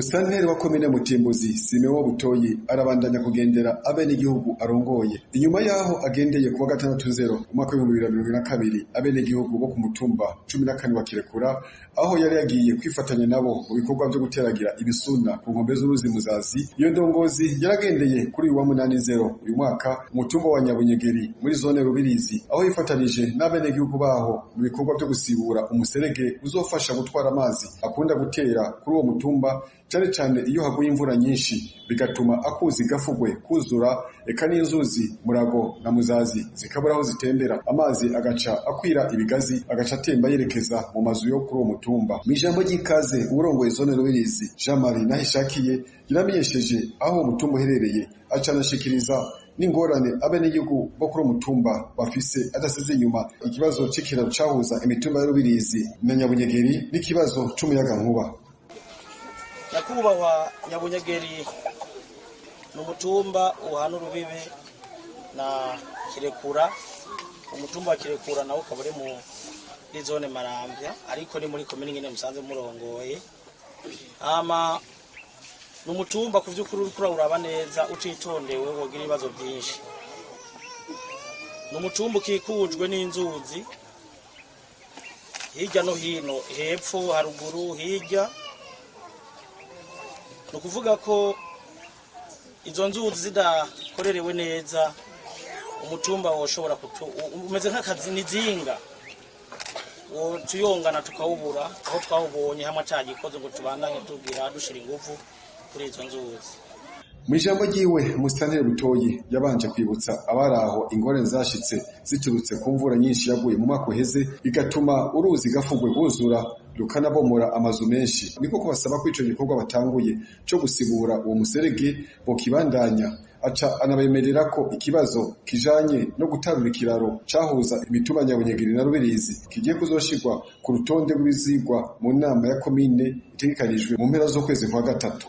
Musitanteri wa komine Mutimbuzi Simeon Butoyi arabandanya kugendera abenegihugu arongoye. Inyuma yaho agendeye kuwa gatandatu zero umwaka w'2022 abenegihugu bo ku mutumba 14 wa Kirekura, aho yari yagiye kwifatanya nabo mu bikorwa vyo guteragira ibisuna ku nkombe z'uruzi Muzazi. Iyo ndongozi yaragendeye kuri uyu wa munani zero uyu mwaka umutumba wa Nyabunyegeri muri zone Rubirizi, aho yifatanije n'abenegihugu baho mu bikorwa vyo gusibura umuserege uzofasha gutwara amazi akunda gutera kuri uwo mutumba, cane cane iyo haguye imvura nyinshi, bigatuma akuzi Gafugwe kuzura, eka n'inzuzi Murago na Muzazi zikabura aho zitembera, amazi agaca akwira ibigazi, agaca atemba yerekeza mu mazu yo kuri uwo mutumba. Mw'ijambo ry'ikaze, uwurongoye zone Rubirizi Jean Marie Nahishakiye yaramenyesheje aho uwo mutumba uherereye, aca anashikiriza n'ingorane abenegihugu bo kuri uwo mutumba bafise, adasize inyuma ikibazo c'ikiraro cahuza imitumba ya Rubirizi na Nyabunyegeri n'ikibazo c'umuyagankuba. Nyakubahwa, Nyabunyegeri ni umutumba uhana urubibe na Kirekura. Umutumba wa Kirekura nawo ukaba uri muri zone Maramvya, ariko ni muri komine nyene musanze murongoye. Hama ni umutumba ku vy'ukuri uriko urawuraba neza utitondewe wogira ibibazo vyinshi. Ni umutumba ukikujwe n'inzuzi hirya no hino, hepfo, haruguru, hirya. Ni ukuvuga ko izo nzuzi zidakorerewe neza, umutumba woshobora kutu umeze nk'akazi nizinga tuyongana tukawubura aho twawubonye hamwe atagikoze ngo tubandanye tugira dushira ingufu kuri izo nzuzi. Mw'ijambo ryiwe, Musitanteri Butoyi yabanje kwibutsa abari aho ingorane zashitse ziturutse ku mvura nyinshi yaguye mu mwaka uheze, bigatuma uruzi Gafugwe rwuzura rukanabomora amazu menshi. Niko kubasaba ko ico gikorwa batanguye co gusibura uwo muserege bokibandanya, aca anabemerera ko ikibazo kijanye no gutarura ikiraro cahuza imitumba Nyabunyegeri na Rubirizi kigiye kuzoshirwa ku rutonde rw'ibizigwa mu nama ya komine itegekanijwe mu mpera z'ukwezi kwa gatatu.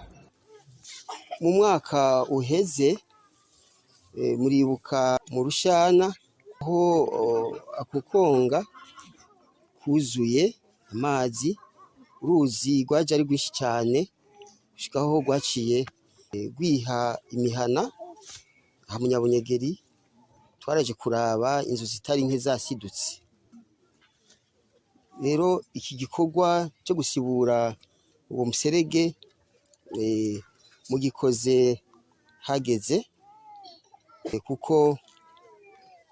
Mu mwaka uheze, muribuka mu Rushana aho ako konga kuzuye amazi, uruzi rwaje ari rwinshi cane gushika aho rwaciye rwiha imihana aha mu Nyabunyegeri. Twaraje kuraba inzu zitari nke zasidutse. Rero iki gikorwa co gusibura uwo muserege mugikoze hageze, kuko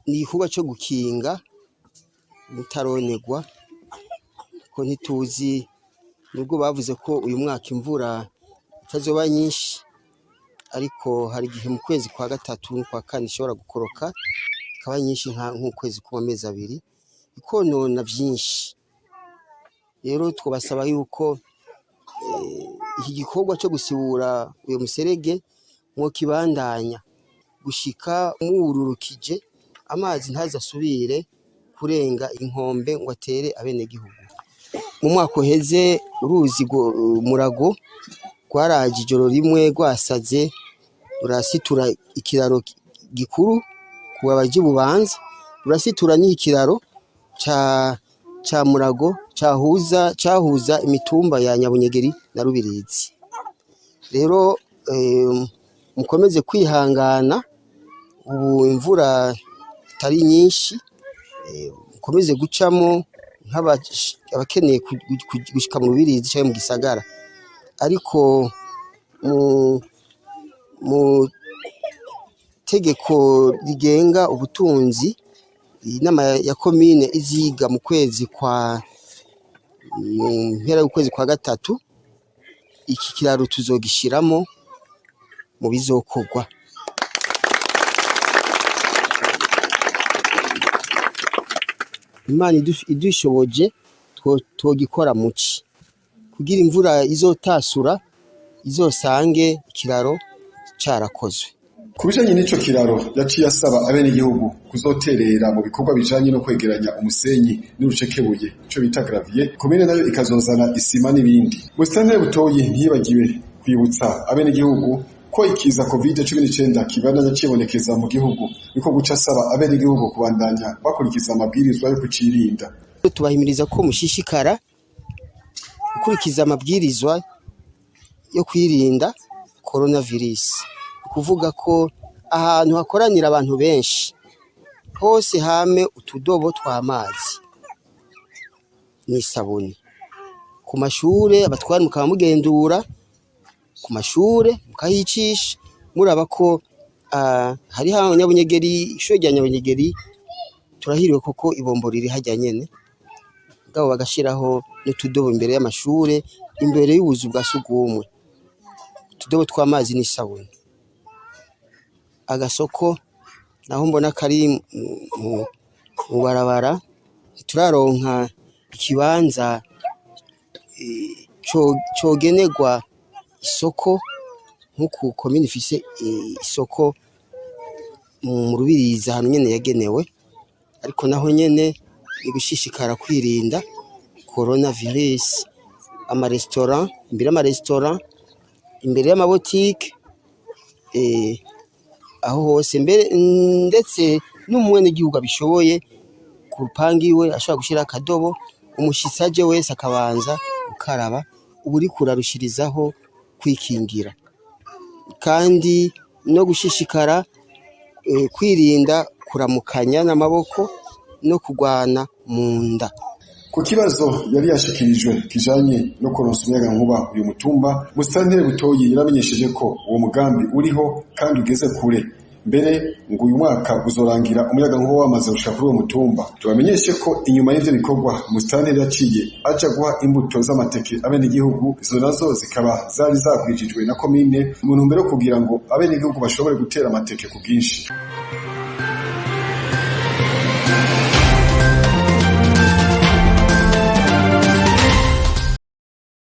ni igikorwa co gukinga mutaronerwa, ko ntituzi nubwo bavuze ko uyu mwaka imvura itazoba nyinshi, ariko hari igihe mu kwezi kwa gatatu n'ukwa kane ishobora gukoroka ikaba nyinshi nk'ukwezi kumwe, amezi 2, ikonona vyinshi. Rero twobasaba yuko iki gikorwa co gusibura uyo muserege mwokibandanya gushika muwururukije, amazi ntaze asubire kurenga inkombe ngo atere abenegihugu. Mu mwaka uheze uruzi Murago rwaraje ijoro rimwe rwasaze, rurasitura ikiraro gikuru ku baja Bubanza, rurasitura n'ikiraro ca Murago cahuza imitumba ya Nyabunyegeri na Rubirizi. Rero mukomeze kwihangana, ubu imvura itari nyinshi, mukomeze gucamo nk'abakeneye gushika mu Rubirizi canke mu gisagara, ariko mu tegeko rigenga ubutunzi, inama ya komine iziga mu kwezi kwa mu mpera y'ukwezi kwa gatatu, iki kiraro tuzogishiramwo mu bizokorwa. Imana idushoboje twogikora muci kugira imvura izotasura izosange ikiraro carakozwe. Ku bijanye n'ico kiraro, yaciye asaba abenegihugu kuzoterera mu bikorwa bijanye no kwegeranya umusenyi n'urucekebuye, ico bita gravier, komine nayo ikazozana isima n'ibindi. Musitanteri Butoyi ntiyibagiwe kwibutsa abenegihugu ko ikiza Covid-19 kibandanya cibonekeza mu gihugu, niko guca asaba abenegihugu kubandanya bakurikiza amabwirizwa yo kucirinda. Tubahimiriza ko mushishikara gukurikiza amabwirizwa. yo kwirinda coronavirus. Kuvuga ko ahantu hakoranira abantu benshi hose hame utudobo tw'amazi n'isabuni. Ku mashure abatware mukaba mugendura ku mashure mukahicisha muraba ko hariho Nyabunyegeri, ishure rya Nyabunyegeri turahiriwe kuko ibombo riri harya nyene, mugabo bagashiraho n'utudobo imbere y'amashure, imbere y'ubuzu bwa sugumwe, utudobo tw'amazi n'isabuni. Agasoko naho mbona kari mu barabara, ntituraronka ikibanza cogenerwa isoko nk'uku komine ifise isoko mu Rubirizi ahantu nyene yagenewe, ariko naho nyene ni gushishikara kwirinda coronavirus. Amaresitora, imbere y'amaresitora, imbere y'amabotike, aho hose mbere ndetse n'umwenegihugu abishoboye ku rupangu iwe ashobora gushira akadobo, umushitsi aje wese akabanza gukaraba, uba uriko urarushirizaho kwikingira. Kandi no gushishikara kwirinda kuramukanya n'amaboko no kugwana mu nda. Ku kibazo yari yashikirijwe kijanye no kuronsa umuyagankuba uyu mutumba, Musitanteri Butoyi yaramenyesheje ko uwo mugambi uriho kandi ugeze kure. Mbere ngo uyu mwaka uzorangira umuyagankuba wamaze gushika kuri uwo mutumba. Tubamenyeshe ko inyuma y'ivyo bikorwa Musitanteri yaciye aja guha imbuto z'amateke abenegihugu, izo nazo zikaba zari zagwijijwe na komine mu ntumbero yo kugira ngo abenegihugu bashobore gutera amateke ku bwinshi.